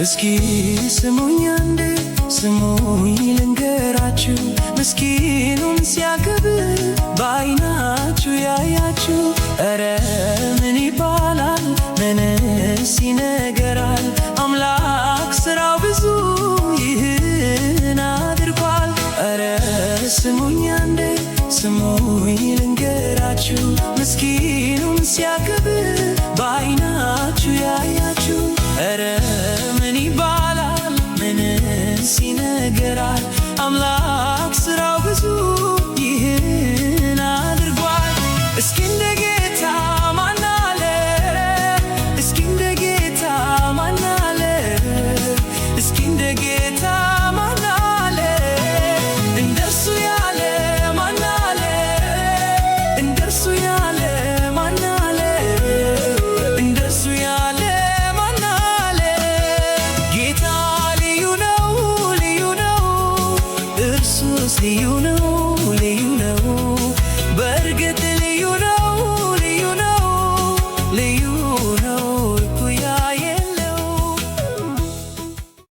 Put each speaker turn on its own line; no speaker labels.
እስኪ ስሙኝ አንዴ፣ ስሙኝ ልንገራችሁ፣ ምስኪኑን ሲያከብር በዓይናችሁ ያያችሁ። እረ ምን ይባላል? ምንስ ይነገራል? አምላክ ስራው ብዙ፣ ይህን አድርጓል። እረ ስሙኝ አንዴ፣ ስሙኝ ልንገራችሁ፣ ምስኪኑን ሲያከብር በዓይናችሁ ያያችሁ። እረ ምን ይባላል? ምንስ ይነገራል? አምላክ ስራው ብዙ፣ ይህን አድርጓል። እስኪ እንደ ጌታ ማን አለ? እስኪ እንደ ጌታ ማን አለ? እስኪ እንደ ጌታ ማን አለ? እንደርሱ ያለ ማን አለ? እንደርሱ ያለ ማን አለ? እንደርሱ ያለ ማን አለ? ጌታ ልዩ ነው፣ ልዩ ነው፣ እርሱስ ልዩ ነው፣ ልዩ ነው፣ በእርግጥ ልዩ ነው፣ ልዩ ነው፣ ልዩ ነው፣ እኩያ